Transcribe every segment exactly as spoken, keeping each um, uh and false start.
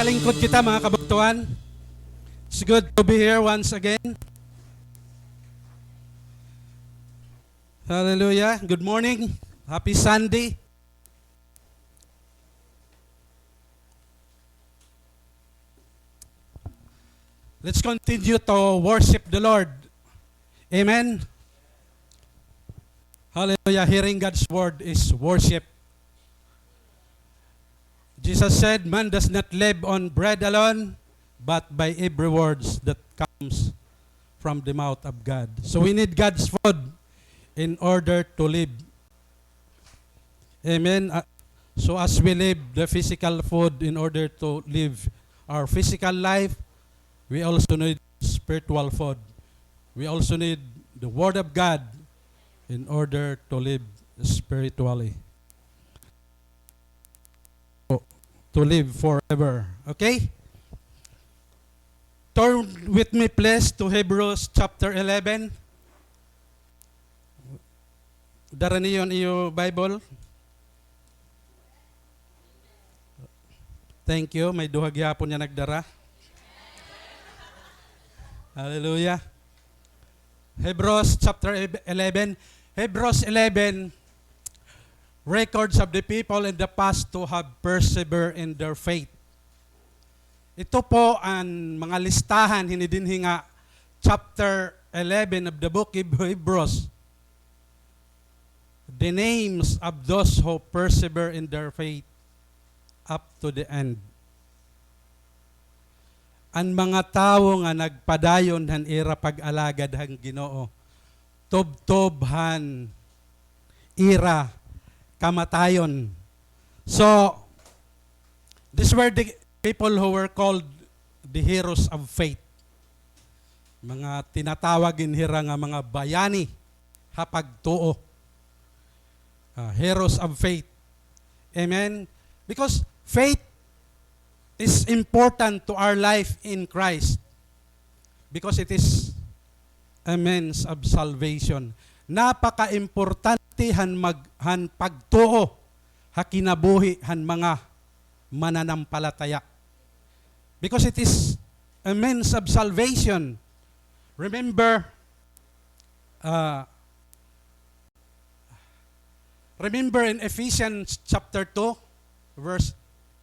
Kalingkod kita, mga kabugtoan. It's good to be here once again. Hallelujah. Good morning. Happy Sunday. Let's continue to worship the Lord. Amen. Hallelujah. Hearing God's word is worship. Jesus said, "Man does not live on bread alone, but by every words that comes from the mouth of God." So we need God's food in order to live. Amen. Uh, so as we live the physical food in order to live our physical life, we also need spiritual food. We also need the Word of God in order to live spiritually. To live forever. Okay? Turn with me, please, to Hebrews chapter eleven. Dara niyo an iyo Bible. Thank you. May duha gihapon nga nagdara. Hallelujah. Hebrews chapter eleven. Hebrews eleven, records of the people in the past who have persevered in their faith. Ito po an mga listahan hini dinhi nga chapter eleven of the book of Hebrews. The names of those who persevere in their faith up to the end. An mga tawo nga nagpadayon han ira pag-alagad han Ginoo, tubtob han ira kamatayon. So, these were the people who were called the heroes of faith. Mga tinatawag hin hira nga mga bayani ha pagtuo. Ah, heroes of faith. Amen? Because faith is important to our life in Christ. Because it is a means of salvation. Napaka-importante han mag-, han pagtuo ha kinabuhi han mga mananampalataya. Because it is a means of salvation. Remember, uh, remember in Ephesians chapter two, verse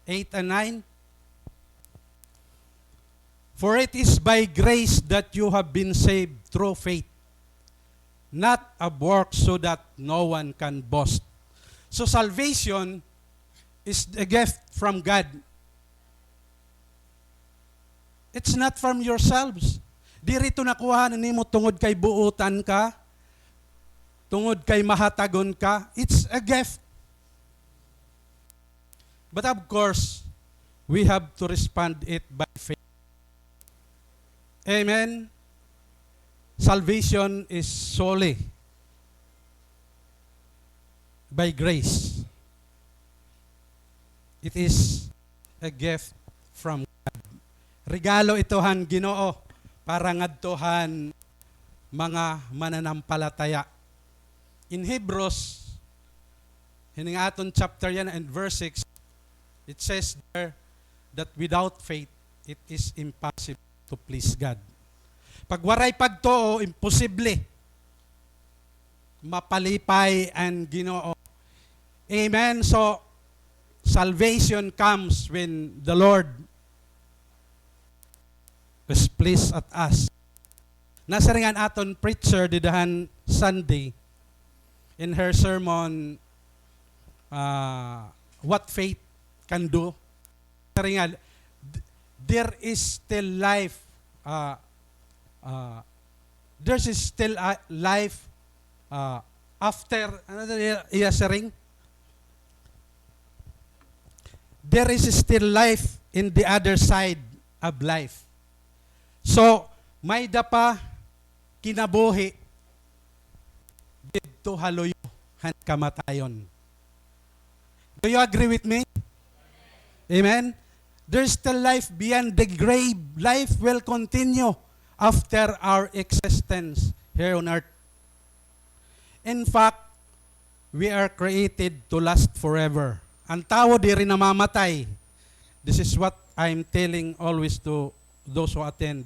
eight and nine, "For it is by grace that you have been saved through faith, not of works, so that no one can boast." So salvation is a gift from God. It's not from yourselves. Diri ito nakuha nimo tungod kay buotan ka, tungod kay mahatagon ka. It's a gift. But of course, we have to respond it by faith. Amen? Salvation is solely by grace. It is a gift from God. Regalo ito han Ginoo para ngadto han mga mananampalataya. In Hebrews, hini nga aton chapter yana and verse six, it says there that without faith, it is impossible to please God. Pag waray pagtuo, imposible mapalipay an Ginoo. Amen. So, salvation comes when the Lord is pleased at us. Nasiring an aton preacher dida han Sunday in her sermon, uh, what faith can do. Nasiring nga, th-, there is still life, uh, uh, there's still a life, uh, after, ano na iya, iya siring? There is still life in the other side of life. So, may-ada pa kinabuhi didto ha luyo han kamatayon. Do you agree with me? Amen? There's still life beyond the grave. Life will continue after our existence here on earth. In fact, we are created to last forever. An tawo diri namamatay. This is what I'm telling always to those who attend,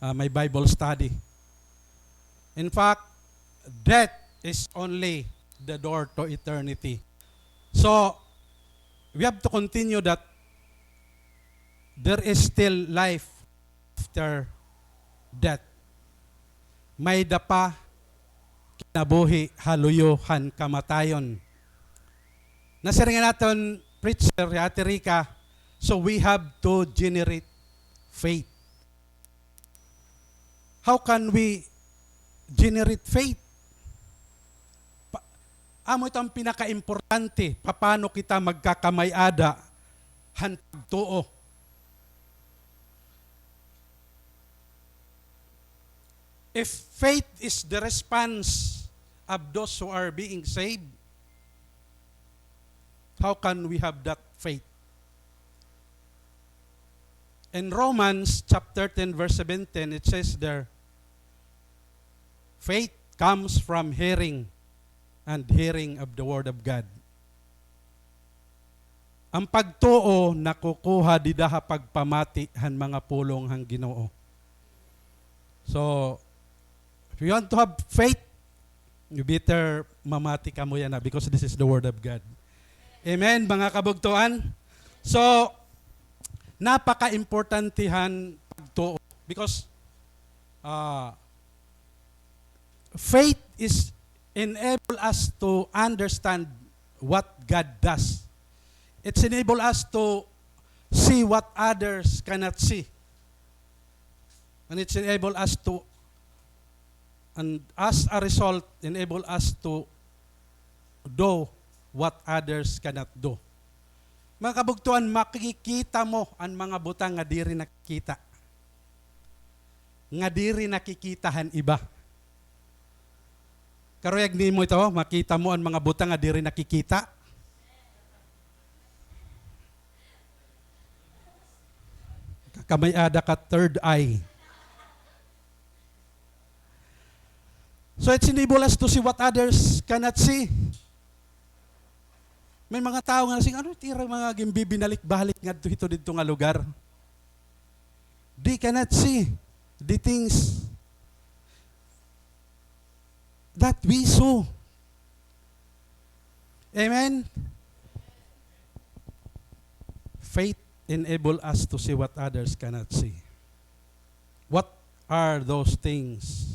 uh, my Bible study. In fact, death is only the door to eternity. So, we have to continue that there is still life after death. May-ada pa kinabuhi ha luyo han kamatayon. Nasiring an aton preacher, hi Ate Rica, so we have to generate faith. How can we generate faith? Pa-, amo ito an pinakaimportante, paano kita magkakamay-ada han pagtuo. If faith is the response of those who are being saved, how can we have that faith? In Romans chapter ten, verse seventeen, it says there, "Faith comes from hearing, and hearing of the word of God." An pagtuo nakukuha dida ha pagpamati han mga pulong han Ginoo. So, if you want to have faith, you better mamati kamo yana because this is the word of God. Amen, mga kabugtoan? So, napaka-importante han pagtuo because, ah, faith is enable us to understand what God does. It's enable us to see what others cannot see. And it's enable us to, and as a result, enable us to do what others cannot do. Mga kabugtoan, makikita mo an mga butang nga diri nakikita. Nga diri nakikita han iba. Karuyag nimo ito, makita mo an mga butang nga diri nakikita. Kakamay-ada ka, third eye. So it's enable us to see what others cannot see. May mga tawo nga nasiring, "Ano it ira mga ginbibinalik-balik ngadto hito didto nga lugar?" They cannot see the things that we saw. Amen? Faith enable us to see what others cannot see. What are those things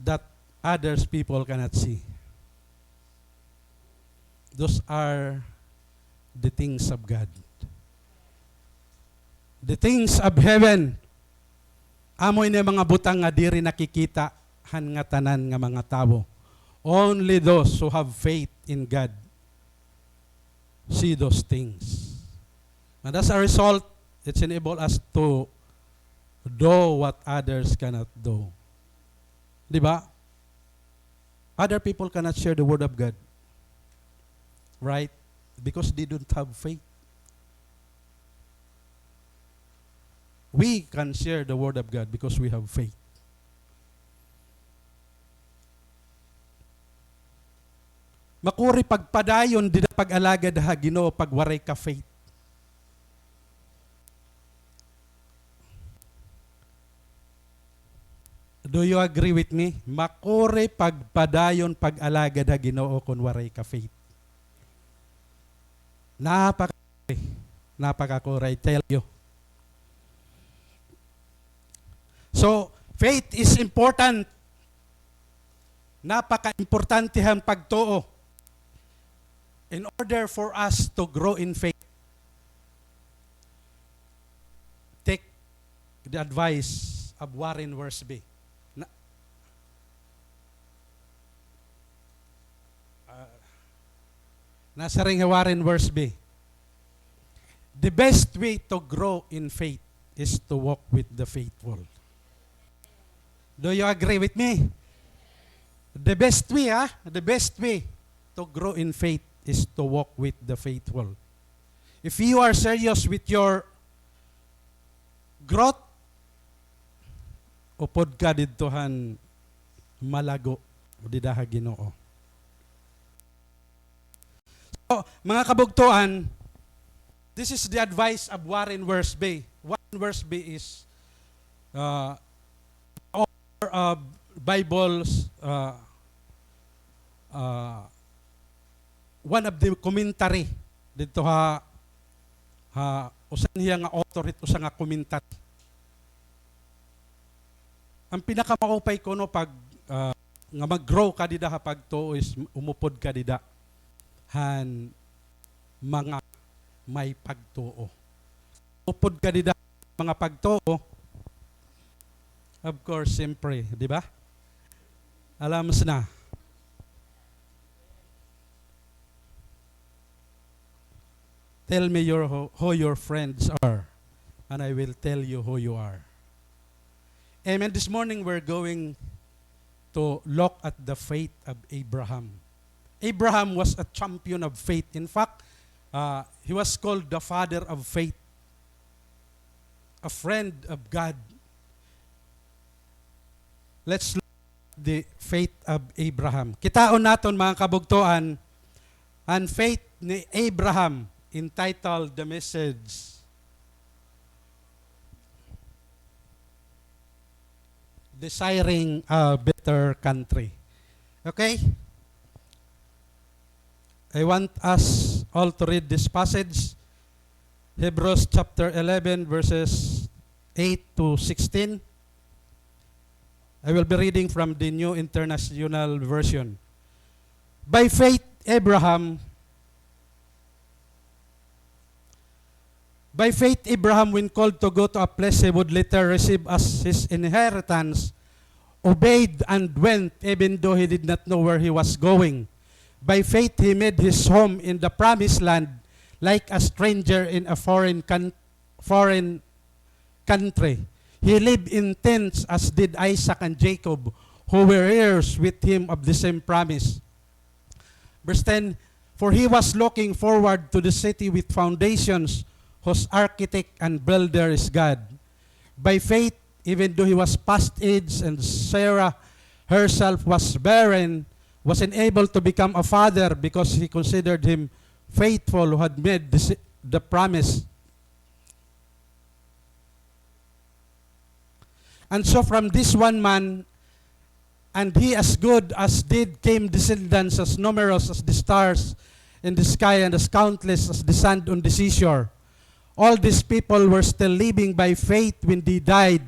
that others people cannot see? Those are the things of God. The things of heaven. Amo ini mga butang nga diri nakikita han ngatanan nga mga tawo. Only those who have faith in God see those things. And as a result, it's enable us to do what others cannot do. Di ba? Other people cannot share the word of God. Right? Because they don't have faith. We can share the word of God because we have faith. Makuri pagpadayon dida pag-alagad ha Ginoo pag waray ka faith. Do you agree with me? Makuri pagpadayon pag-alagad ha Ginoo kon waray ka faith. Napaka-, napakakuri, I tell you. So, faith is important. Napaka-importante han pagtuo. In order for us to grow in faith, take the advice of Warren Wiersbe. Na, ah, nasiring hi Warren Wiersbe, "The best way to grow in faith is to walk with the faithful." Do you agree with me? The best way, ha? The best way to grow in faith is to walk with the faithful. If you are serious with your growth, upod ka didto han malago dida ha Ginoo. So, mga kabugtoan, this is the advice of Warren Wiersbe. Warren Wiersbe is, uh, author of Bibles, uh, uh, one of the commentary didto ha, ha, usa niya nga author hit usa nga commentary. An pinakamaupay kuno pag, ah, nga mag-grow ka dida ha pagtuo is umupod ka dida han mga may pagtuo. Upod ka dida mga pagtuo. Of course, siyempre, di ba? Alam na. Tell me your, who, who your friends are, and I will tell you who you are. Amen. This morning we're going to look at the faith of Abraham. Abraham was a champion of faith. In fact, uh, he was called the father of faith, a friend of God. Let's look at the faith of Abraham. Kitaon naton, mga kabugtoan, an faith ni Abraham, entitled the message, Desiring a Better Country. Okay? I want us all to read this passage, Hebrews chapter eleven, verses eight to sixteen. I will be reading from the New International Version. By faith, Abraham, by faith, Abraham, when called to go to a place he would later receive as his inheritance, obeyed and went, even though he did not know where he was going. By faith, he made his home in the promised land, like a stranger in a foreign coun-, foreign country. He lived in tents, as did Isaac and Jacob, who were heirs with him of the same promise. Verse ten, "For he was looking forward to the city with foundations, whose architect and builder is God." By faith, even though he was past age and Sarah herself was barren, was enabled to become a father because he considered him faithful who had made the, the promise. And so from this one man, and he as good as dead, came descendants as numerous as the stars in the sky and as countless as the sand on the seashore. All these people were still living by faith when they died.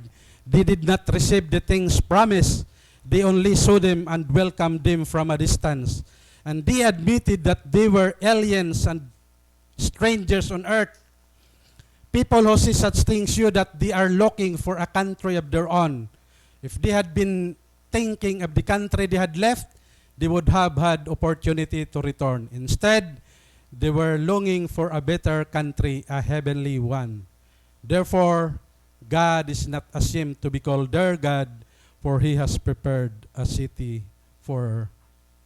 They did not receive the things promised. They only saw them and welcomed them from a distance. And they admitted that they were aliens and strangers on earth. People who see such things show that they are looking for a country of their own. If they had been thinking of the country they had left, they would have had opportunity to return. Instead, they were longing for a better country, a heavenly one. Therefore, God is not ashamed to be called their God, for he has prepared a city for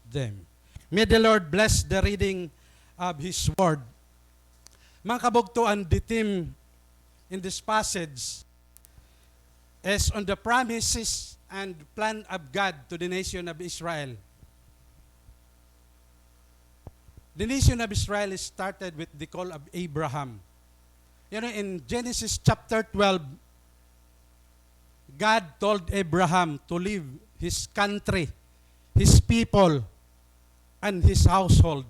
them. May the Lord bless the reading of His Word. Mga kabugtoan, the theme in this passage is on the promises and plan of God to the nation of Israel. The nation of Israel is started with the call of Abraham. You know, in Genesis chapter twelve, God told Abraham to leave his country, his people, and his household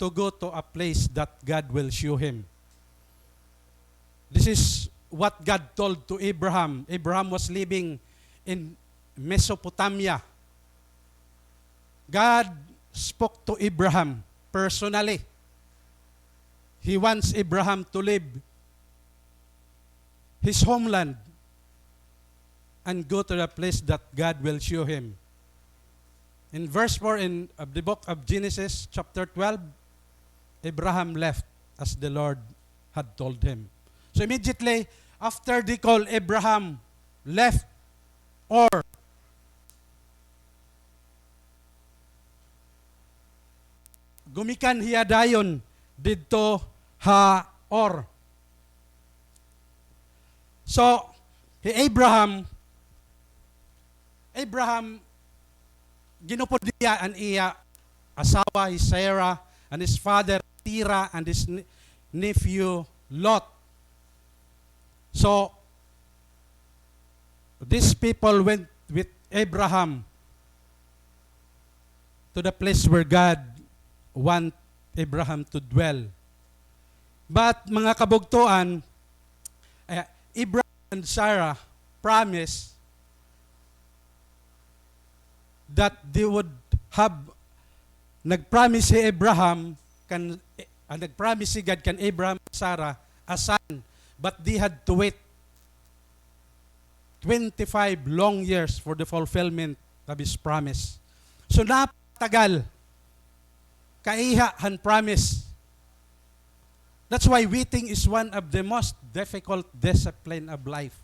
to go to a place that God will show him. This is what God told to Abraham. Abraham was living in Mesopotamia. God spoke to Abraham personally. He wants Abraham to leave his homeland and go to the place that God will show him. In verse four in, of the book of Genesis, chapter twelve, Abraham left as the Lord had told him. So immediately after the call, Abraham left Ur. Gumikan hiya dayon didto ha Ur. So, hi Abraham, Abraham, ginupod niya an iya asawa, hi Sarah, and his father Terah, and his ne-, nephew Lot. So, these people went with Abraham to the place where God want Abraham to dwell. But, mga kabugtoan, eh, Abraham and Sarah promised that they would have, nag-promise si Abraham kan, ah, nag-promise si God kan Abraham and Sarah a son, but they had to wait twenty-five long years for the fulfillment of his promise. So, napatagal kaiha han promise. That's why waiting is one of the most difficult discipline of life.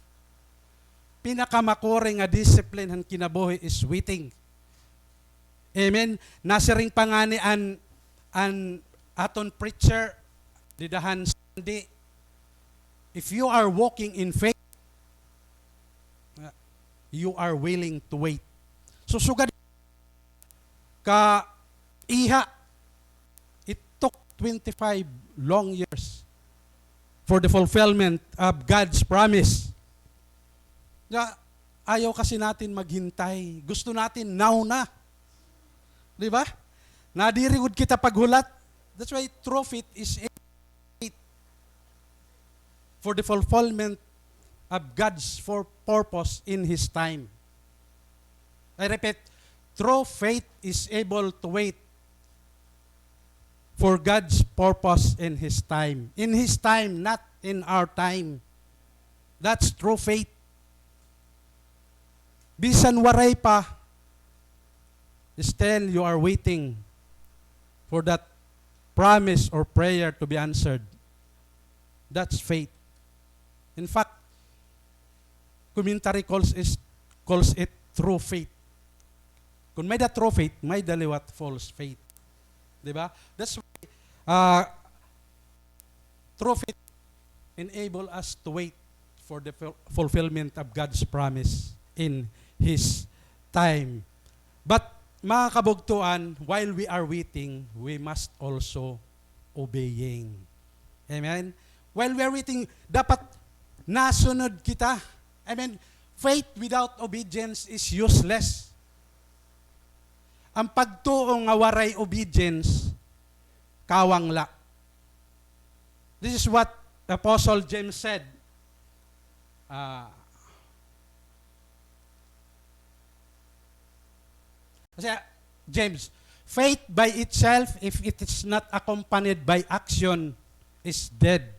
Pinakamakuri nga discipline han kinabuhi is waiting. Amen. Nasiring pa ngani an, an aton preacher dida han Sunday, if you are walking in faith, you are willing to wait. So, sugad kaiha, it took twenty-five long years for the fulfillment of God's promise. Nga, ayaw kasi natin maghintay. Gusto natin now na. Di ba? Nadiri gud kita paghulat. That's why true faith is a faith for the fulfillment of God's for purpose in His time. I repeat, true faith is able to wait for God's purpose in His time. In His time, not in our time. That's true faith. Bisan waray pa, still you are waiting for that promise or prayer to be answered. That's faith. In fact, commentary calls is, calls it true faith. Kon may-ada true faith, may-ada liwat false faith. Di ba? That's why, ah, true faith enable us to wait for the ful-, fulfillment of God's promise in His time. But, mga kabugtoan, while we are waiting, we must also obeying. Amen? While we are waiting, dapat nasunod kita. I mean, faith without obedience is useless. An pagtuo nga waray obedience, kawang la. This is what Apostle James said. Ah, kasi, James, "Faith by itself, if it is not accompanied by action, is dead."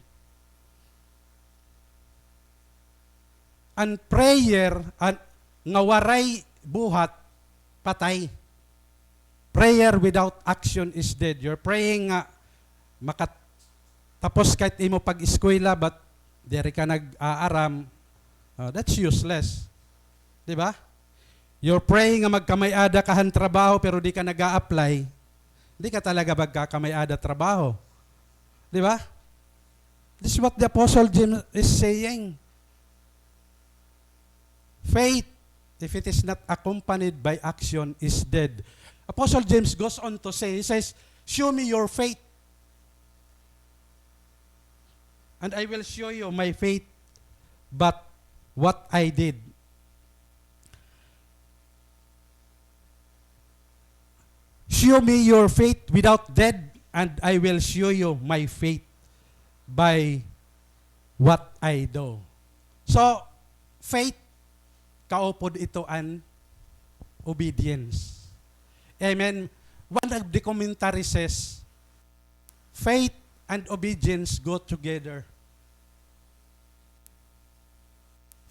An prayer, an, nga waray buhat, patay. Prayer without action is dead. You're praying nga makat-, tapos ka it imo pag-eskwela, but diri ka nag-aaram, ah, that's useless. Di ba? You're praying nga magkamay-ada ka han trabaho, pero di ka nag-a-apply, di ka talaga magkakamay-ada trabaho. Di ba? This is what the Apostle James is saying. Faith, if it is not accompanied by action, is dead. Apostle James goes on to say, he says, "Show me your faith, and I will show you my faith, but what I did." "Show me your faith without deed, and I will show you my faith by what I do." So, faith, kaupod ito an obedience. Amen. One of the commentary says, "Faith and obedience go together.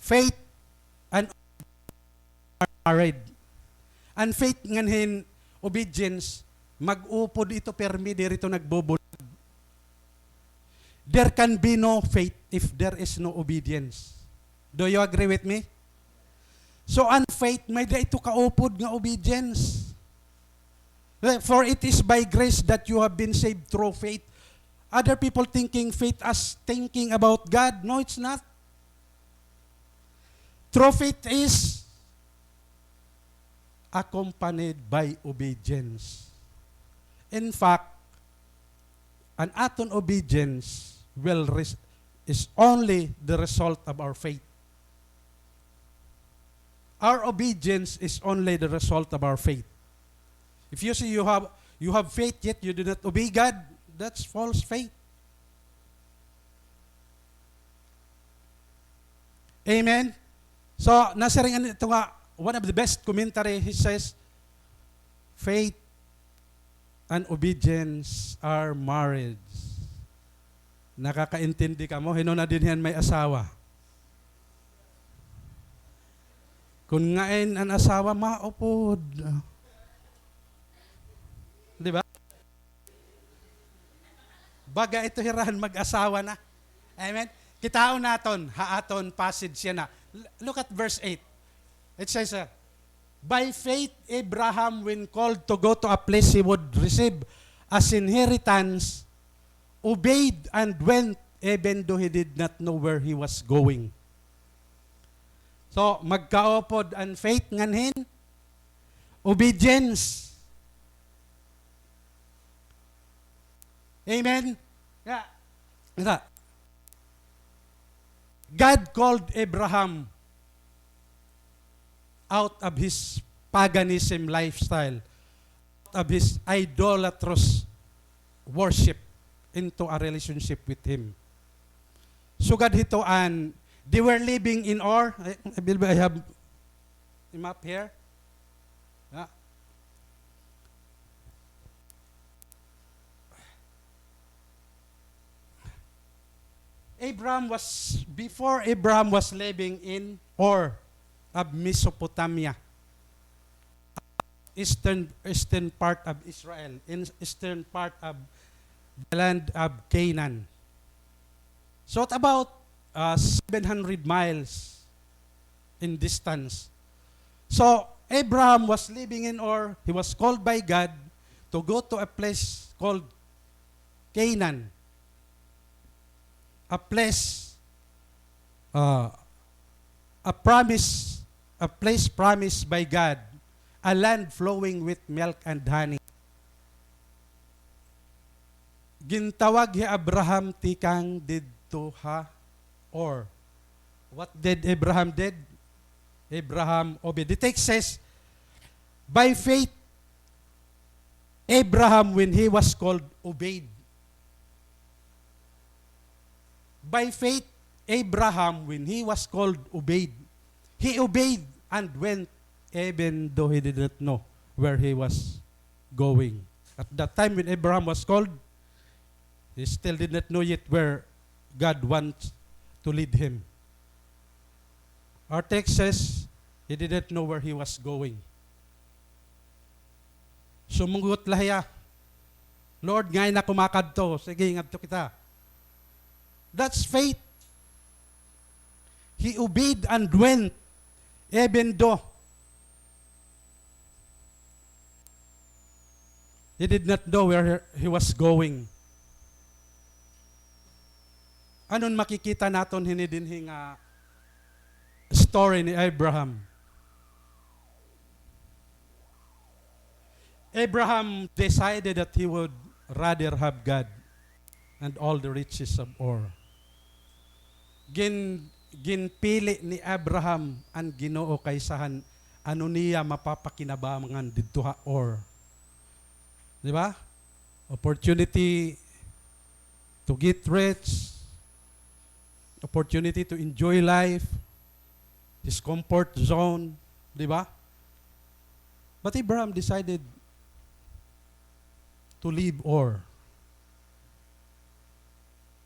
Faith and are married." An faith ngan hin obedience, mag-upod ito pirmi, diri ito nagbubulag. There can be no faith if there is no obedience. Do you agree with me? So, an faith, may-ada ito kaupod nga obedience. "For it is by grace that you have been saved through faith." Other people thinking faith as thinking about God. No, it's not. True faith is accompanied by obedience. In fact, An aton obedience will res-, is only the result of our faith. Our obedience is only the result of our faith. If you say you have, you have faith yet you do not obey God, that's false faith. Amen? So, nasiring an ito nga, one of the best commentary, he says, "Faith and obedience are marriage." Nakakaintindi kamo? Hin-o na dinhi an may asawa? Kon ngain an asawa, maupod. Di ba? Baga ito hira han mag-asawa na. Amen? Kitaon naton ha aton passage yana. L-, look at verse eight. It says, uh, "By faith, Abraham, when called to go to a place he would receive as inheritance, obeyed and went, even though he did not know where he was going." So, magkaupod an faith nganhin obedience. Amen? Yeah. Ito. God called Abraham out of his paganism lifestyle, out of his idolatrous worship, into a relationship with Him. Sugad hito an, they were living in Ur. I, I believe I have a map here. Yeah. Abraham was, before Abraham was living in Ur of Mesopotamia, eastern, eastern part of Israel, in eastern part of the land of Canaan. So, it's about, uh, seven hundred miles in distance. So, Abraham was living in Ur. He was called by God to go to a place called Canaan, a place, uh, a promise, a place promised by God, a land flowing with milk and honey. Gintawag hi Abraham tikang didto ha Ur. What did Abraham did? Abraham obeyed. The text says, "By faith, Abraham, when he was called, obeyed." By faith, Abraham, when he was called, obeyed. He obeyed and went, even though he did not know where he was going. At that time when Abraham was called, he still did not know yet where God wants to lead him. Our text says he didn't know where he was going. Sumunggot la hiya, "Lord, ngain ako makadto?" "Sige, ngadto kita." That's faith. He obeyed and went, even though he did not know where he was going. Ano an makikita naton hini dinhi nga story ni Abraham? Abraham decided that he would rather have God and all the riches of Ur. Gin-, ginpili ni Abraham an Ginoo kaysa han ano niya mapapakinabangan didto ha Ur. Di ba? Opportunity to get rich, opportunity to enjoy life, his comfort zone, di ba? But Abraham decided to leave Ur.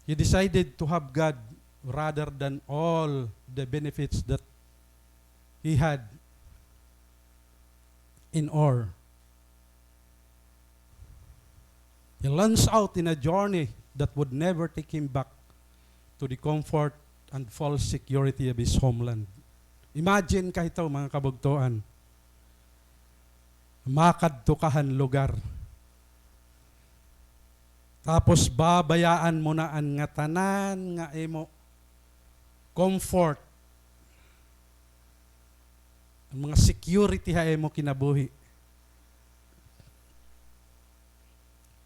He decided to have God rather than all the benefits that he had in Ur. He launched out in a journey that would never take him back to the comfort and false security of his homeland. Imagine ka ito, mga kabugtoan. Makadto ka han lugar. Tapos babayaan mo na an ngatanan nga imo comfort, an mga security ha imo kinabuhi.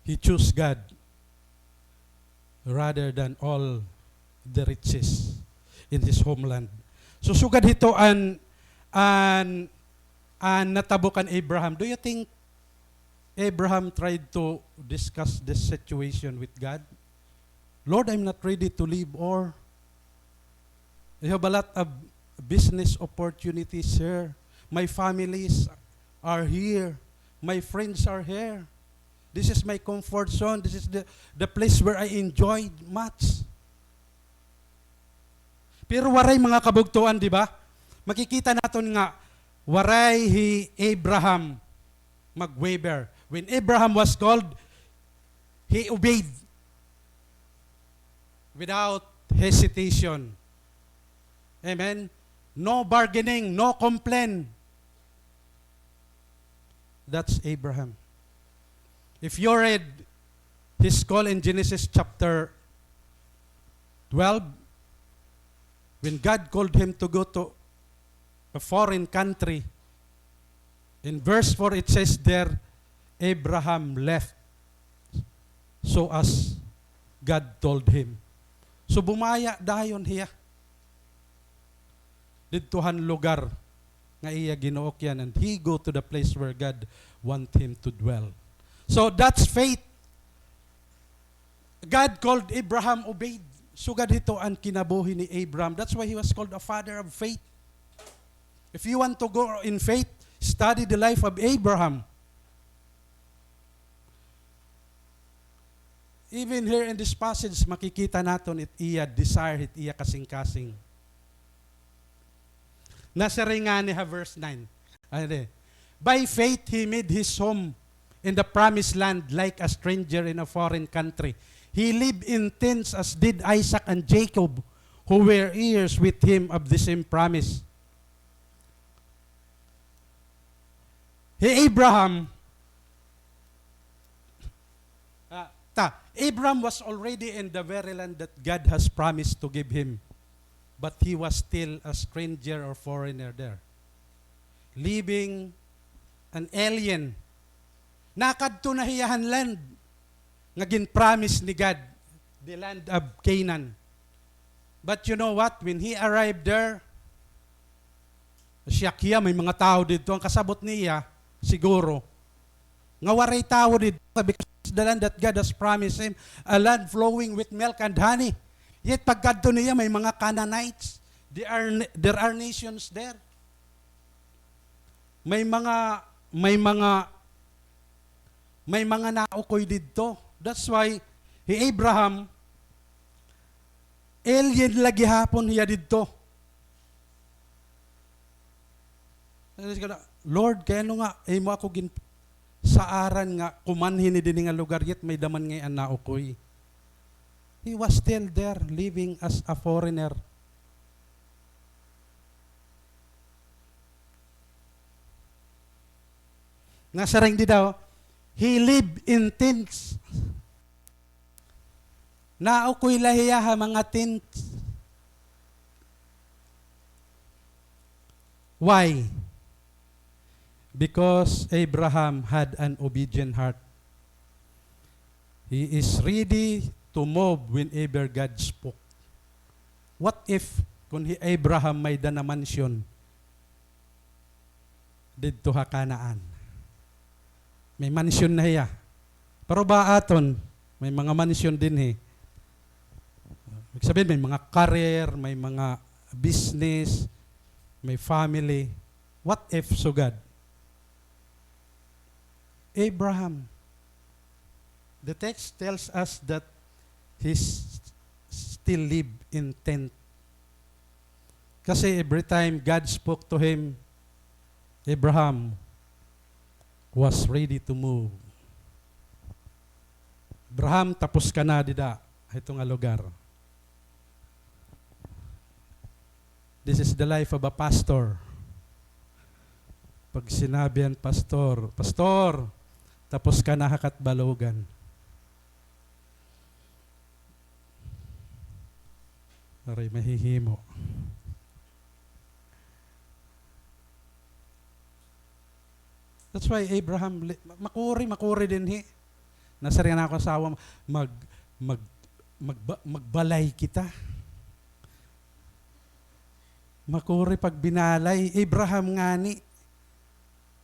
He chose God. rather than all the riches in his homeland. So, sugad hito an, an, an natabo kan Abraham. Do you think Abraham tried to discuss this situation with God? "Lord, I'm not ready to leave Ur. I have a lot of business opportunities here. My families are here. My friends are here. This is my comfort zone. This is the, the place where I enjoyed much." Pero waray, mga kabugtoan, di ba? Makikita naton nga waray hi Abraham mag-waver. When Abraham was called, he obeyed without hesitation. Amen? No bargaining, no complain. That's Abraham. If you read his call in Genesis chapter twelve, when God called him to go to a foreign country, in verse four it says there, Abraham left so as God told him. So bumaya dayon hiya didto han lugar nga iya ginuokyan, and he go to the place where God want him to dwell. So that's faith. God called Abraham, obeyed. Sugad hito an kinabuhi ni Abraham. That's why he was called a father of faith. If you want to go in faith, study the life of Abraham. Even here in this passage, makikita naton it iya desire, it iya kasingkasing. Nasiring ngani ha verse nine. Ano di? "By faith, he made his home in the promised land like a stranger in a foreign country. He lived in tents as did Isaac and Jacob, who were heirs with him of the same promise." Hi Abraham, ah, ta, Abraham was already in the very land that God has promised to give him. But he was still a stranger or foreigner there. Living an alien. Nakadto na hiya han land nga gin-promise ni God, the land of Canaan. But you know what? When he arrived there, siyak hiya, may mga tawo didto. An kasabot niya, siguro, nga waray tawo didto, because the land that God has promised him, a land flowing with milk and honey. Yet pagkadto niya, may mga Canaanites. There are, there are nations there. May mga, may mga, may mga naukoy didto. That's why hi Abraham, alien la gihapon hiya didto. "Lord, kay ano nga imo ako ginsaaran nga kumanhi hini dinhi nga lugar, yet may-ada man ngay-an naukoy?" He was still there, living as a foreigner. Nasiring dida, he lived in tents. Naukoy la hiya ha mga tents. Why? Because Abraham had an obedient heart. He is ready to move whenever God spoke. What if kon hi Abraham may-ada na mansion didto ha Canaan? May mansion na hiya. Pero ba aton, may mga mansion dinhi. Ibig sabihin, may mga career, may mga business, may family. What if sugad? Abraham, the text tells us that he s-, still live in tent. Kasi every time God spoke to him, Abraham was ready to move. "Abraham, tapos ka na dida, ha ito nga lugar." This is the life of a pastor. Pag sinabi an pastor, "Pastor, tapos ka na ha Catbalogan." Waray mahihimo. That's why Abraham, li-, makuri, makuri dinhi. Nasiring an akon asawa, mag-, mag-, Magba-, magbalay kita. Makuri pagbinalay. Abraham ngani,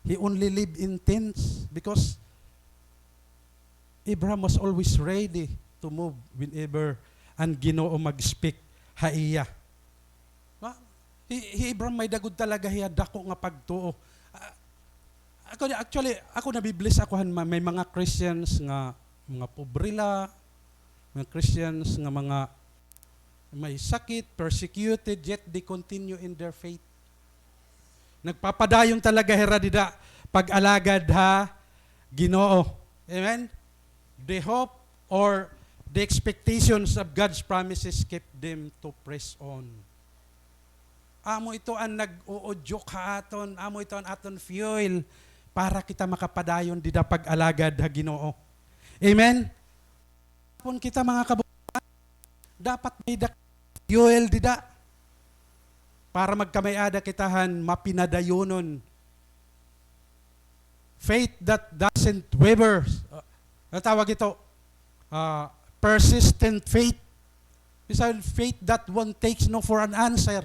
he only live in tents because Abraham was always ready to move whenever an Ginoo mag-speak ha iya. Ma-, hi, hi Abraham may-ada gud talaga hiya dako nga pagtuo. Ah, ako, actually, ako nabi-bless ako han ma-, may mga Christians nga mga pobre la, mga Christians nga mga may sakit, persecuted, yet they continue in their faith. Nagpapadayon talaga hira dida pag-alagad ha Ginoo. Amen? The hope or the expectations of God's promises keep them to press on. Amo ito an nag-uudyok ha aton, amo ito an aton fuel para kita makapadayon dida pag-alagad ha Ginoo. Amen? Kon kita, mga kabuuan, dapat may-ada fuel dida para magkamay-ada kita han mapinadayonon. Faith that doesn't waver. Uh, ano tawag ito? Uh, persistent faith. Bisan faith that won't takes no for an answer.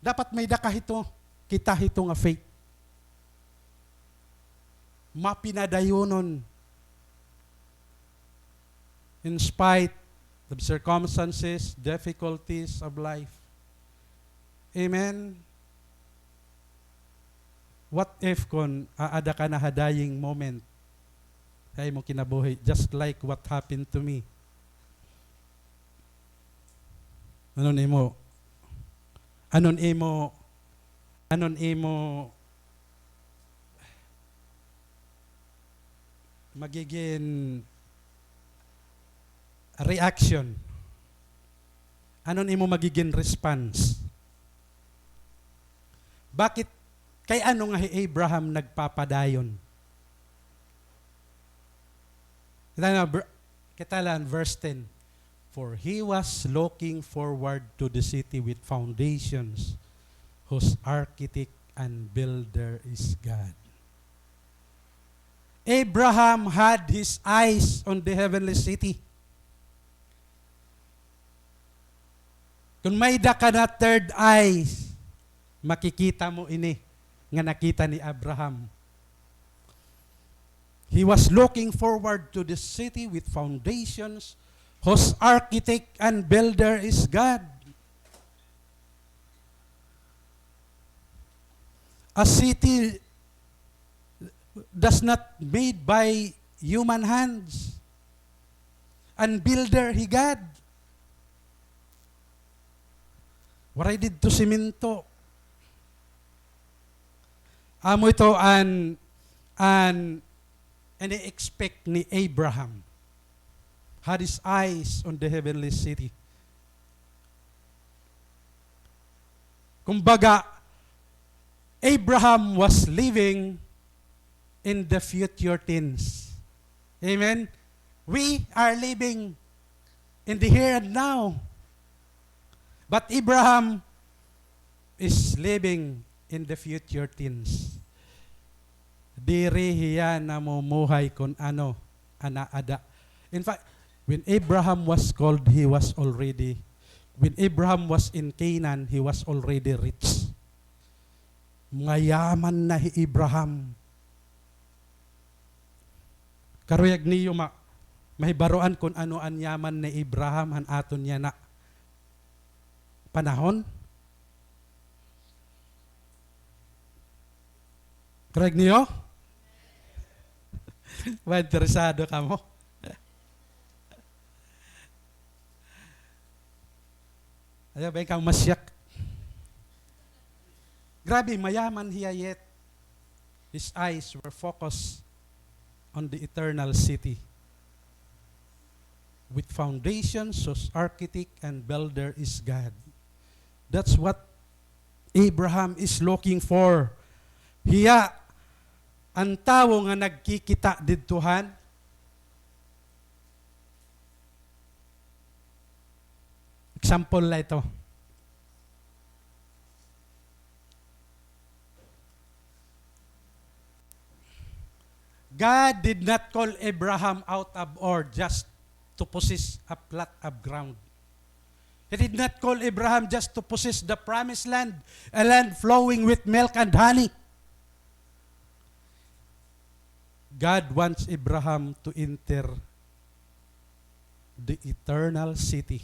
Dapat may-ada ka hito, kita hito nga faith. Mapinadayonon in spite of circumstances, difficulties of life. Amen? What if kon aada ka na ha dying moment ha imo kinabuhi, just like what happened to me? Ano an imo, ano an imo, ano an imo magigin reaction? Ano an imo magigin response? Bakit, kay ano nga hi Abraham nagpapadayon? Kita na, br-, kita la an verse ten. "For he was looking forward to the city with foundations, whose architect and builder is God." Abraham had his eyes on the heavenly city. Kon may-ada ka na third eyes, makikita mo ini nga nakita ni Abraham. He was looking forward to the city with foundations, whose architect and builder is God. A city does not made by human hands. An builder hi God. Waray didto semento. Amo ito an, an ini-expect ni Abraham. Had his eyes on the heavenly city. Kumbaga, Abraham was living in the future tense. Amen? We are living in the here and now. But Abraham is living in the future tense. Diri hiya namumuhay kon ano an aada. In fact, when Abraham was called, he was already, when Abraham was in Canaan, he was already rich. Mayaman na hi Abraham. Karuyag niyo ma-, mahibaroan kon ano an yaman ni Abraham han aton yana panahon? Karuyag niyo? Ba, interesado kamo? Ayaw ba ikaw masyak? Grabe, mayaman hiya, yet his eyes were focused on the eternal city with foundations whose architect and builder is God. That's what Abraham is looking for. Hiya an tawo nga nagkikita didto han Example la ito. God did not call Abraham out of Ur just to possess a plot of ground. He did not call Abraham just to possess the promised land, a land flowing with milk and honey. God wants Abraham to enter the eternal city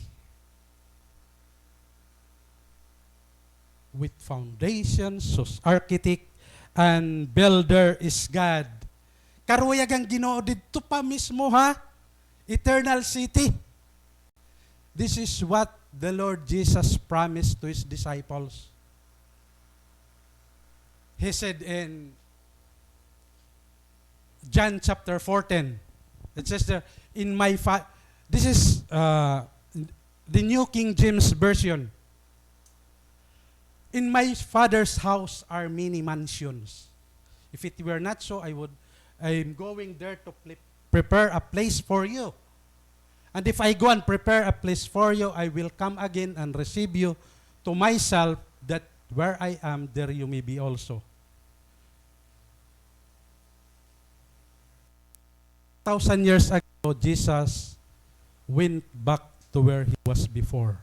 with foundations, whose architect and builder is God. Karuyag an Ginoo didto pa mismo, ha? Eternal city. This is what the Lord Jesus promised to his disciples. He said in John chapter fourteen, it says there, in my fa-, this is, uh, the New King James Version. "In my Father's house are many mansions. If it were not so, I would, I am going there to pl-, prepare a place for you. And if I go and prepare a place for you, I will come again and receive you to myself, that where I am, there you may be also." Thousand years ago, Jesus went back to where he was before.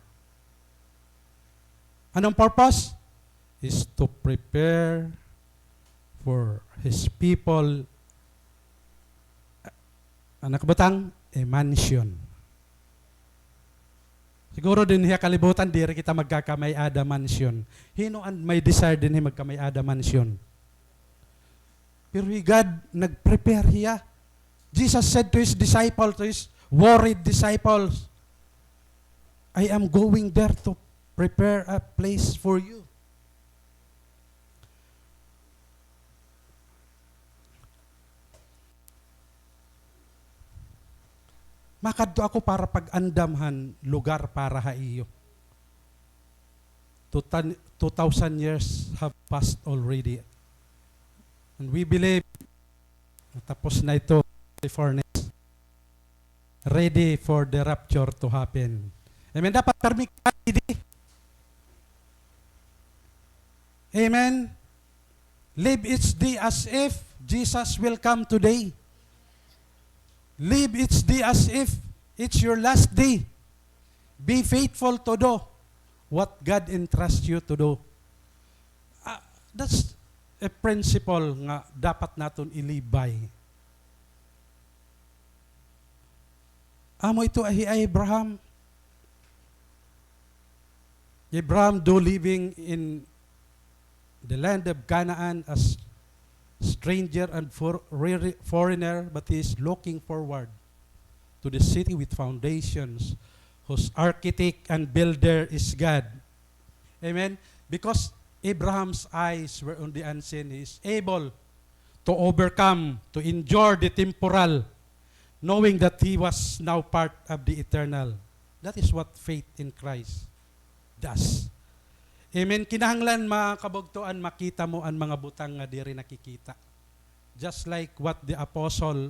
Anong purpose? Is to prepare for his people, anak butang, a mansion. Siguro dinhi ha kalibutan, diri kita magkakamay-ada mansion. Hin-o an may desire dinhi magkamay-ada mansion? Pero hi God, nag-prepare hiya. Jesus said to his disciple, to his worried disciples, "I am going there to prepare a place for you." Makadto ako para pag-andam han lugar para ha iyo. Two thou-, two thousand years have passed already. And we believe, tapos na ito, the furnace. Ready for the rapture to happen. Amen. Dapat permi kita ready. Amen. Live each day as if Jesus will come today. Live each day as if it's your last day. Be faithful to do what God entrusts you to do. Ah, that's a principle nga dapat naton i-live by. Amo ito hi Abraham. Abraham, though living in the land of Canaan as stranger and for-, re-, re-, foreigner, but he is looking forward to the city with foundations, whose architect and builder is God. Amen? Because Abraham's eyes were on the unseen, he is able to overcome, to endure the temporal, knowing that he was now part of the eternal. That is what faith in Christ does. Amen. Kinahanglan, mga kabugtoan, makita mo an mga butang nga diri nakikita. Just like what the Apostle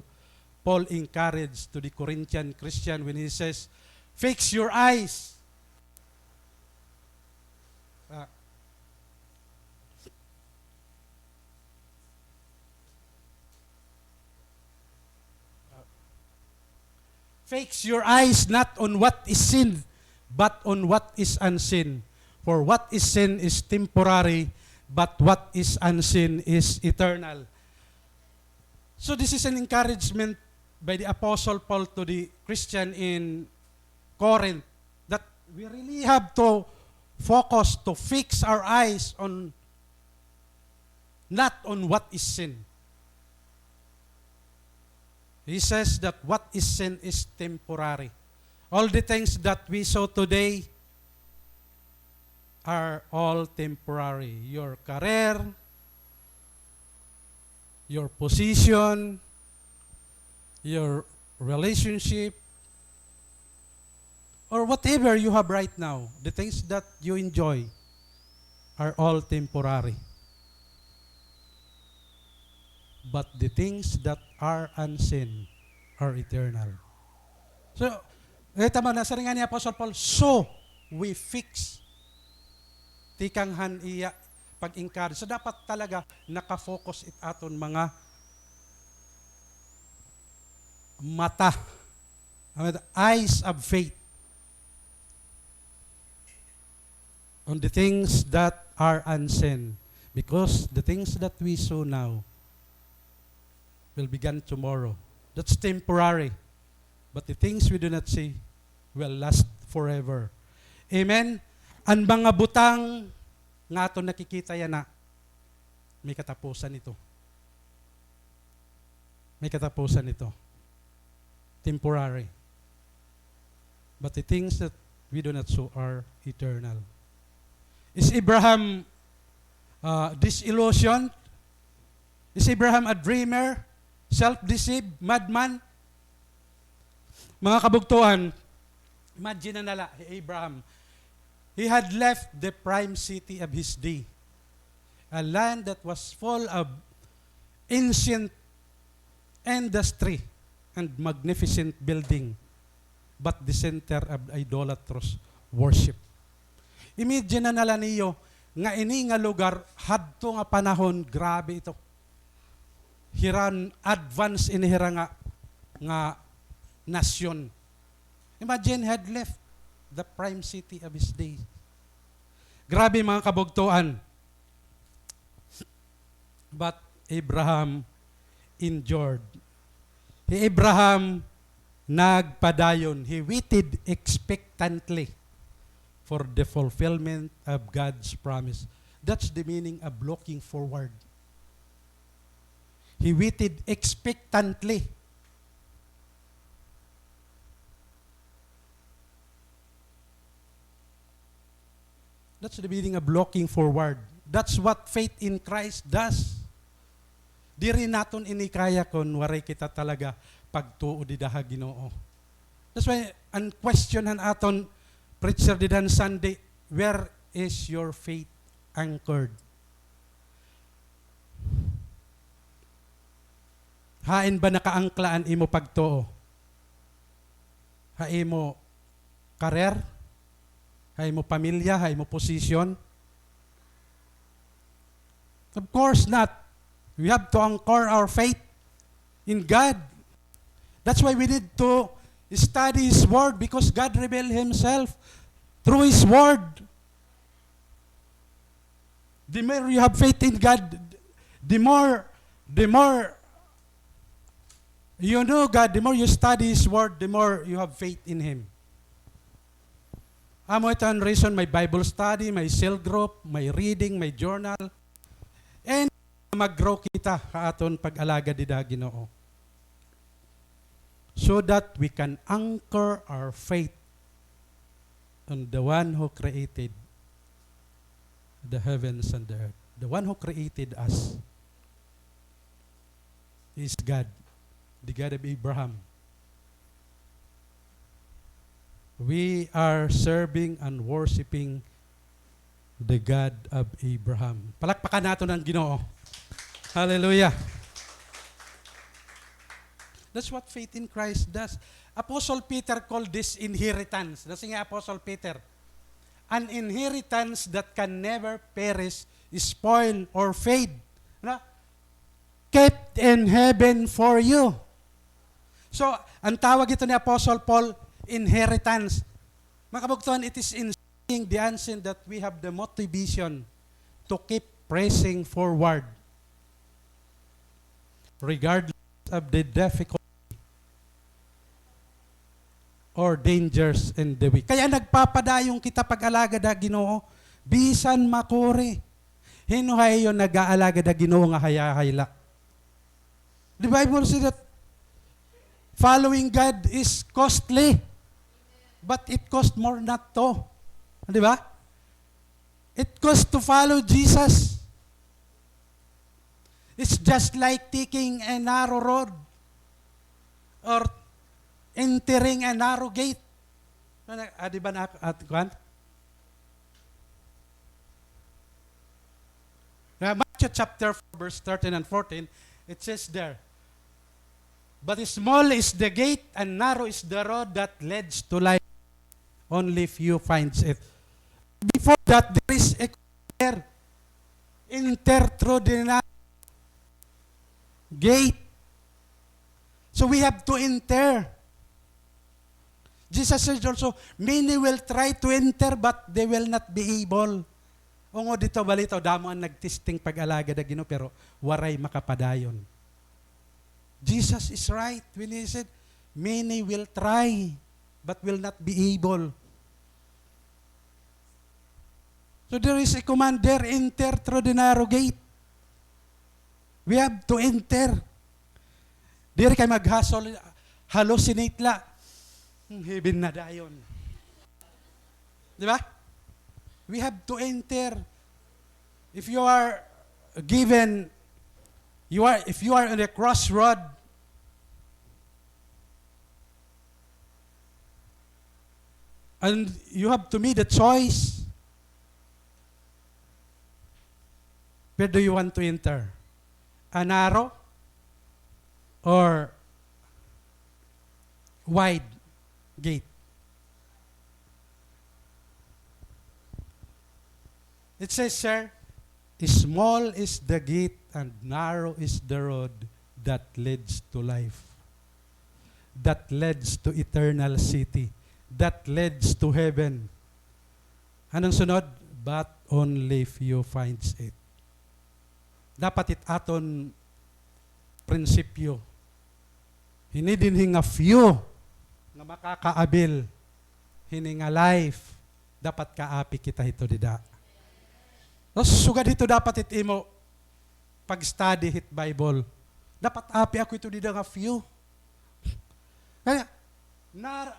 Paul encouraged to the Corinthian Christian when he says, "Fix your eyes." Ah. "Fix your eyes not on what is seen, but on what is unseen. For what is seen is temporary, but what is unseen is eternal." So this is an encouragement by the Apostle Paul to the Christian in Corinth, that we really have to focus, to fix our eyes on, not on what is seen. He says that what is seen is temporary. All the things that we saw today are all temporary. Your career, your position, your relationship, or whatever you have right now, the things that you enjoy are all temporary. But the things that are unseen are eternal. So, kita mo, nasiring ngani hi Apostle Paul, so we fix tikang han iya pag-encourage. So, dapat talaga naka-focus it aton mga mata Eyes of faith on the things that are unseen, because the things that we saw now will be gone tomorrow. That's temporary. But the things we do not see will last forever. Amen? An mga butang nga aton nakikita yana, may katapusan ito. May katapusan ito. Temporary. But the things that we do not saw are eternal. Is Abraham, uh, disillusioned? Is Abraham a dreamer? Self-deceived? Madman? Mga kabugtoan, imagine na la, hi Abraham. He had left the prime city of his day, a land that was full of ancient industry and magnificent building, but the center of idolatrous worship. Imagine na la niyo nga ini nga lugar, hadto nga panahon, grabe ito. Hira an advance ini hira nga, nga nasyon. Imagine, had left the prime city of his day. Grabe, mga kabugtoan. But Abraham endured. Hi Abraham nagpadayon. He waited expectantly for the fulfillment of God's promise. That's the meaning of looking forward. He waited expectantly. That's the meaning of looking forward. That's what faith in Christ does. Diri naton ini kaya kon waray kita talaga pagtuo dida ha Ginoo. That's why an question han aton preacher dida han Sunday, "Where is your faith anchored?" Hain ba nakaangkla an imo pagtuo? Ha imo career? Ha imo pamilya? Ha imo position? Of course not. We have to anchor our faith in God. That's why we need to study His Word, because God revealed Himself through His Word. The more you have faith in God, the more, the more you know God, the more you study His Word, the more you have faith in Him. Amo ito an reason may Bible study, may cell group, may reading, may journal. And mag-grow kita ha aton pag-alagad dida ha Ginoo. So that we can anchor our faith on the one who created the heavens and the earth, the one who created us. Is God, the God of Abraham. We are serving and worshiping the God of Abraham. Palakpakan naton an Ginoo. Hallelujah. That's what faith in Christ does. Apostle Peter called this inheritance. Nasiring hi Apostle Peter, "An inheritance that can never perish, spoil, or fade." Ano? "Kept in heaven for you." So, an tawag ito ni Apostle Paul, inheritance. Mga kabugtoan, it is in seeing the unseen that we have the motivation to keep pressing forward, regardless of the difficulty or dangers in the way. Kaya nagpapadayon kita pag-alagad ha Ginoo, bisan makuri. Hin-o ha iyo nag-aalagad ha Ginoo nga hayahay la? The Bible says that following God is costly, but it cost more not to. Di ba? It costs to follow Jesus. It's just like taking a narrow road or entering a narrow gate. Ano, ah, di ba na, at, kuwan? Now, Matthew chapter four, verse thirteen and fourteen, it says there, "But small is the gate and narrow is the road that leads to life. Only few finds it." Before that, there is a there. Enter through the narrow gate. So we have to enter. Jesus said also, "Many will try to enter, but they will not be able." Ungod hito, balitaw, damo an nagtesting pag-alagad ha Ginoo, pero waray makapadayon. Jesus is right when he said, "Many will try, but will not be able." So there is a command there, "Enter through the narrow gate." We have to enter. Diri kay maghasol, hallucinate la. Hmm, heaven na dayon. Di ba? We have to enter. If you are given, you are, if you are in a crossroad, and you have to make the choice, where do you want to enter? A narrow or wide gate? It says, sir, "Small is the gate and narrow is the road that leads to life, that leads to eternal city, that leads to heaven." Anong sunod? "But only few finds it." Dapat it aton prinsipyo, hini dinhi nga few nga makakaabil hini nga life, dapat kaapi kita hito dida. Tapos sugad hito dapat it imo pag-study hit Bible. Dapat api ako hito dida nga few. Kaya, na,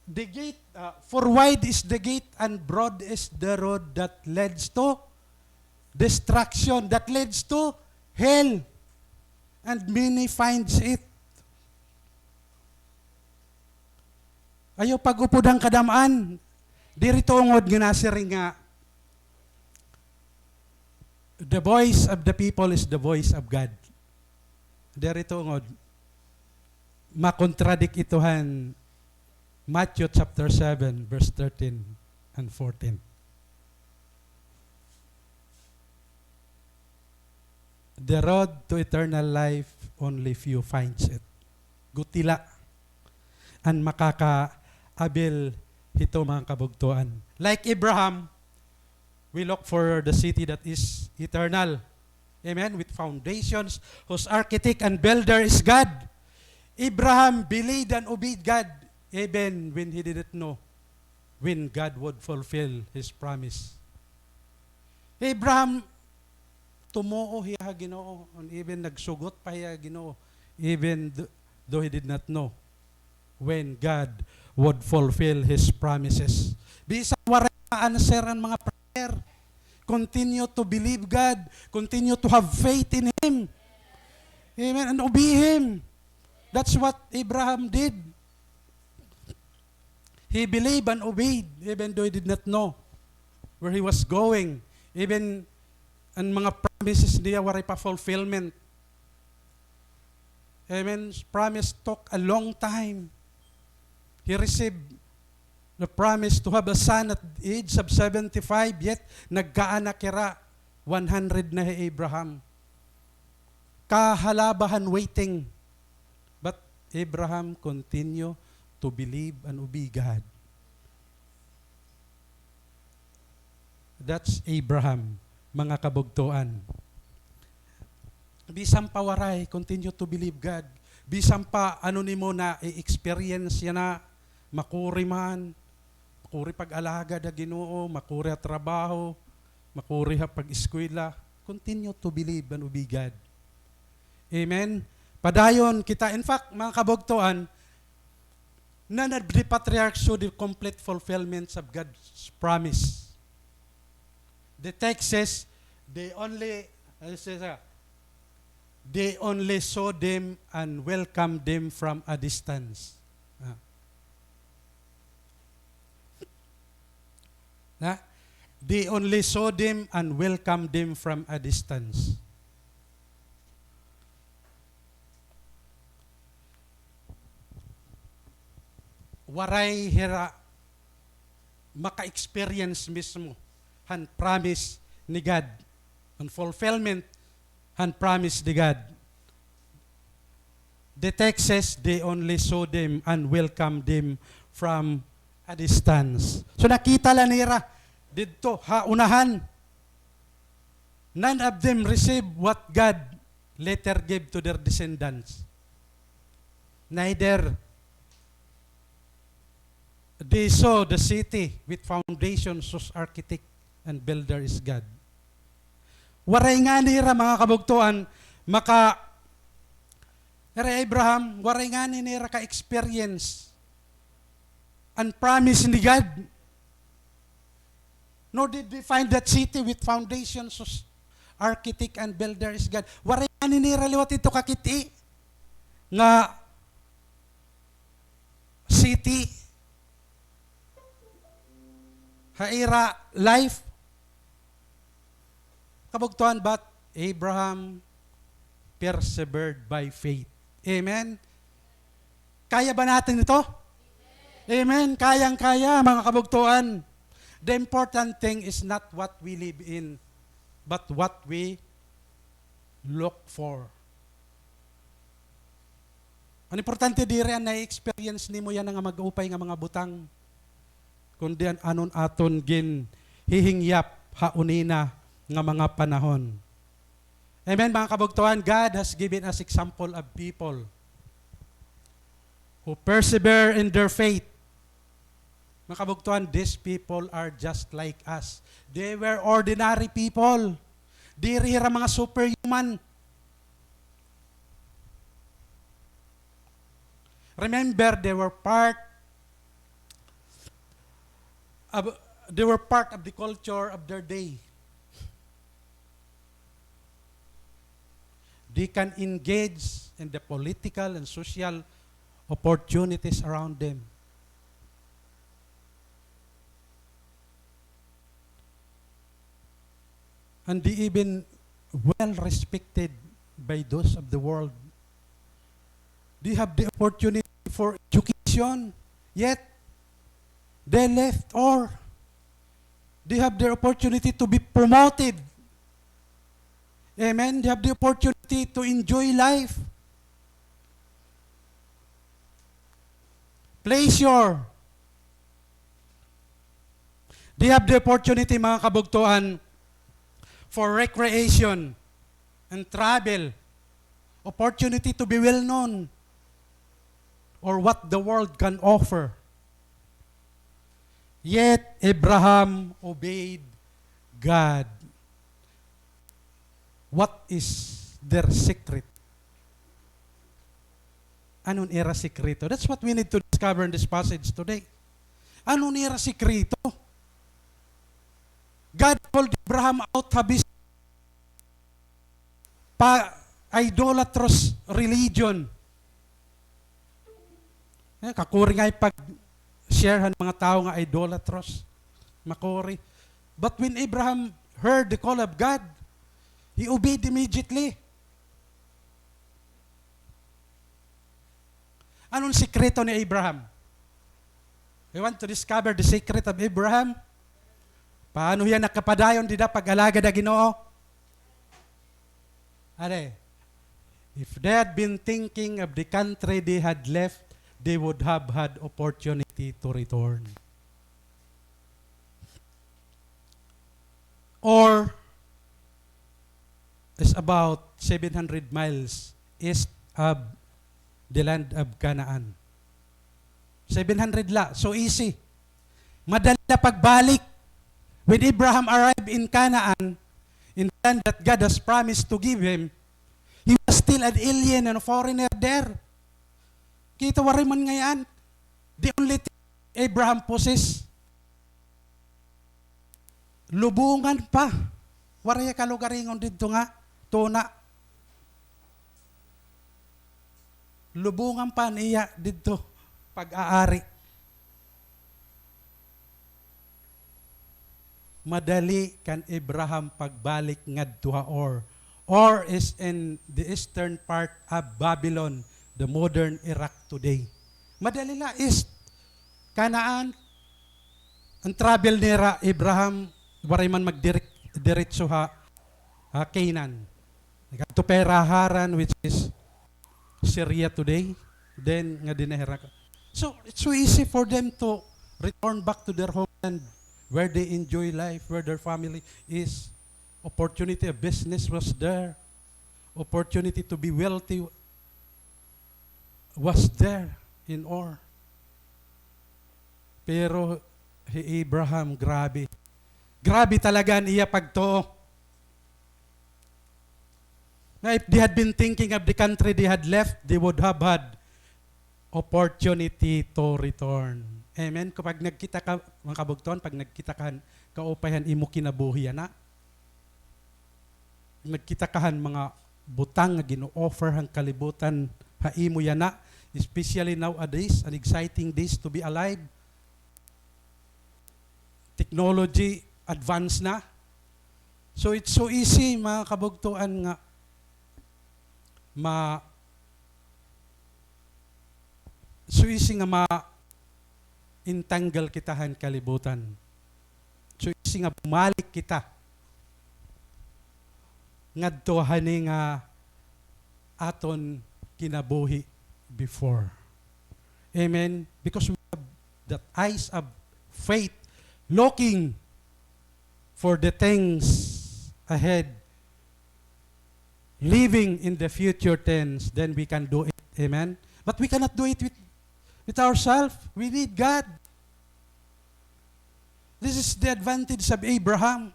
the gate, uh, for wide is the gate and broad is the road that leads to destruction, that leads to hell, and many finds it. Ayaw pag-upod han kadam-an. Diri tungod nga nasiring nga, "The voice of the people is the voice of God." Diri tungod. Makontradict ito han Matthew chapter seven, verse thirteen and fourteen. The road to eternal life, only few finds it. Guti la an makakaabil hito, mga kabugtoan. Like Abraham, we look for the city that is eternal. Amen? With foundations, whose architect and builder is God. Abraham believed and obeyed God, even when he didn't know when God would fulfill his promise. Abraham, tumuo hiya ha Ginoo, and even nagsugot pa hiya ha Ginoo, even th-, though he did not know when God would fulfill his promises. Bisan waray ma-answer an mga prayer, continue to believe God, continue to have faith in Him. Amen. And obey Him. That's what Abraham did. He believed and obeyed, even though he did not know where he was going. Even an mga promises niya waray pa fulfillment. Amen. Promise took a long time. He received the promise to have a son at the age of seventy-five, yet nagkaanak hira, one hundred na hi Abraham. Kahalaba han waiting. But Abraham continue to believe and obey God. That's Abraham, mga kabugtoan. Bisan pa waray, continue to believe God. Bisan pa ano nimo na-experience yana, makuri man, makuri pag-alagad ha Ginoo, makuri ha trabaho, makuri ha pag-eskwela, continue to believe and obey God. Amen? Padayon kita. In fact, mga kabugtoan, none of the patriarchs saw the complete fulfillments of God's promise. The text says, they only, ano siya, they only saw them and welcomed them from a distance. Ah. Na? They only saw them and welcomed them from a distance. Waray hira maka-experience mismo han promise ni God, han fulfillment han promise ni God. the Texas, they only saw them and welcome them from a distance. So nakita la nira didto ha unahan. None of them received what God later gave to their descendants. Neither they saw the city with foundations whose architect and builder is God. Waray ngani hira, mga kabugtoan, maka-, hira Abraham, waray ngani nira ka-experience an promise ni God. Nor did they find that city with foundations whose architect and builder is God. Waray ngani nira liwat ito kakit-i nga city ha ira life. Kabugtoan, but Abraham persevered by faith. Amen? Kaya ba natin ito? Amen. Kayang-kaya, mga kabugtoan. The important thing is not what we live in, but what we look for. An importante diri an na-experience nimo yana nga mag-upay nga mga butang, kundi an aton aton ginhihingyap ha unina nga mga panahon. Amen, mga kabugtoan, God has given us example of people who persevere in their faith. Mga kabugtoan, these people are just like us. They were ordinary people. Diri hira mga superhuman. Remember, they were part of, they were part of the culture of their day. They can engage in the political and social opportunities around them. And they even well respected by those of the world. They have the opportunity for education, yet they left all. They have the opportunity to be promoted. Amen. They have the opportunity to enjoy life. Pleasure. They have the opportunity, mga kabugtoan, for recreation and travel, opportunity to be well known, or what the world can offer. Yet Abraham obeyed God. What is their secret? Ano an ira sikreto? That's what we need to discover in this passage today. Ano an ira sikreto? God called Abraham out of his pa-, idolatrous religion. Eh, kakuri nga ipag-share han mga tawo nga idolatrous. Makuri. But when Abraham heard the call of God, he obeyed immediately. Ano an sikreto ni Abraham? We want to discover the secret of Abraham. Paano hiya nakapadayon dida pag-alagad ha Ginoo? Are, if they had been thinking of the country they had left, they would have had opportunity to return. Or is about seven hundred miles east of the land of Canaan. Seven hundred la, so easy. Madali la pagbalik. When Abraham arrived in Canaan, in the land that God has promised to give him, he was still an alien and a foreigner there. Kita, waray man ngay-an. The only thing Abraham possess, lubongan pa. Waray hiya kalugaringon didto nga tuna. Lubongan pa an iya didto pag-aari. Madali kan Abraham pagbalik ngadto ha Ur. Ur is in the eastern part of Babylon, the modern Iraq today. Madali la, east. Canaan, an travel nira, Abraham, waray man magdirek-, diretso ha, ha Canaan. Nagkadto pa hira Haran, which is Syria today, then nga dinahira ka. So, it's so easy for them to return back to their homeland where they enjoy life, where their family is. Opportunity of business was there. Opportunity to be wealthy was there in Ur. Pero hi Abraham, grabe. Grabe talaga an iya pagtuo. Nga if they had been thinking of the country they had left, they would have had opportunity to return. Amen? Kapag nagkita ka, mga kabugtuan, pag nagkita ka han kaupay han imo kinabuhi yana, nagkita ka han mga butang nga gin-o-offer han kalibutan ha imo yana, especially nowadays, an exciting days to be alive. Technology advance na. So, it's so easy, mga kabugtuan, nga ma-, so easy nga ma-entangle kita han kalibutan. So easy nga bumalik kita ngadto hani nga aton kinabuhi before. Amen? Because we have that eyes of faith, looking for the things ahead, living in the future tense, then we can do it. Amen? But we cannot do it with, with ourselves. We need God. This is the advantage of Abraham.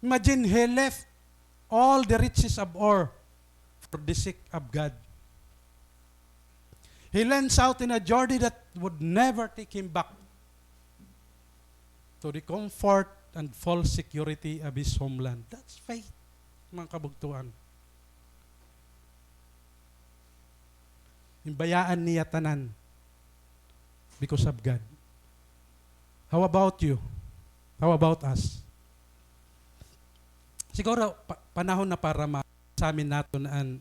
Imagine, he left all the riches of Ur for the sake of God. He launch out in a journey that would never take him back to the comfort and false security of his homeland. That's faith, mga kabugtuan. Ginbayaan niya tanan because of God. How about you? How about us? Siguro, pa-, panahon na para ma-examine naton an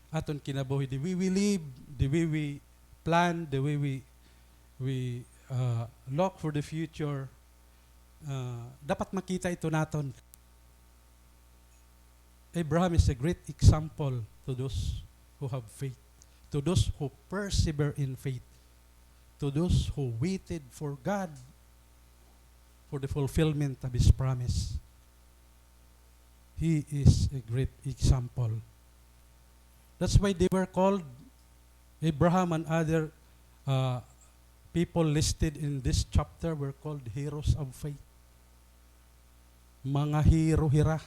aton kinabuhi, the way we live, the way we plan, the way we, we, uh, look for the future. Uh, dapat makita ito naton. Abraham is a great example to those who have faith, to those who persevere in faith, to those who waited for God for the fulfillment of His promise. He is a great example. That's why they were called, Abraham and other, uh, people listed in this chapter were called heroes of faith. Mga hero hira.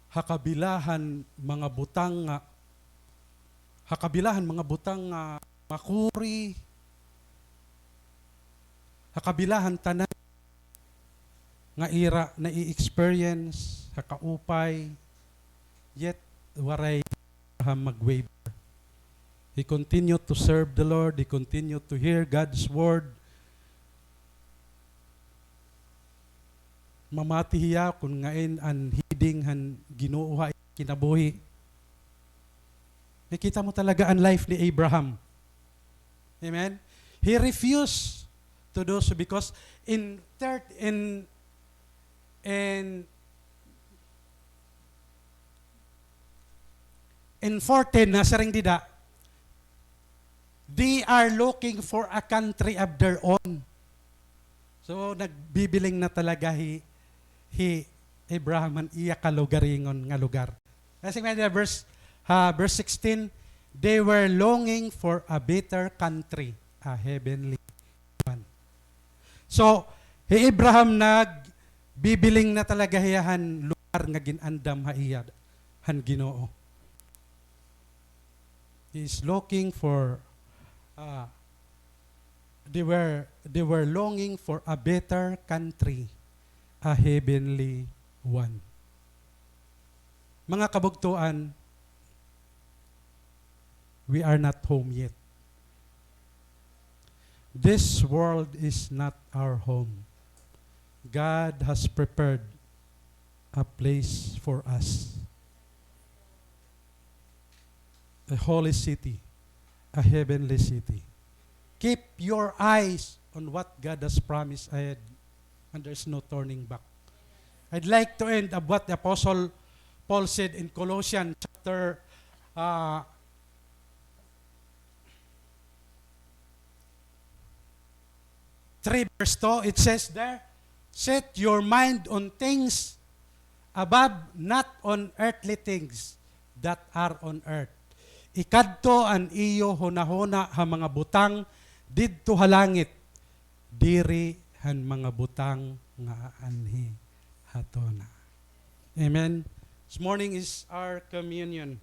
Ha kabila han mga butang nga, ha kabila han mga butang nga makuri, ha kabila han tanan nga ira nai-experience ha kaupay, yet waray Abraham mag-waver. He continued to serve the Lord. He continued to hear God's word. Mamati hiya kon ngain an heading han Ginoo ha iya kinabuhi. Nakita mo talaga an life ni Abraham. Amen? He refused to do so because in third, in, in, in fourteen, nasiring dida, they are looking for a country of their own. So, nagbibiling na talaga hi, hi Abraham han iya kalugaringon nga lugar. Kasi nga, verse, ha, verse sixteen, "They were longing for a better country, a heavenly one." So, hi Abraham nagbibiling na talaga hiya han lugar nga gin-andam ha iya han Ginoo. He is looking for, uh, they were, they were longing for a better country, a heavenly one. Mga kabugtuan, we are not home yet. This world is not our home. God has prepared a place for us. A holy city, a heavenly city. Keep your eyes on what God has promised ahead, and there's no turning back. I'd like to end of what the Apostle Paul said in Colossians chapter, uh, three verse two, it says there, "Set your mind on things above, not on earthly things that are on earth." Ikadto an iyo hunahuna ha mga butang didto ha langit, diri han mga butang nga aanhi ha tuna. Amen. This morning is our communion.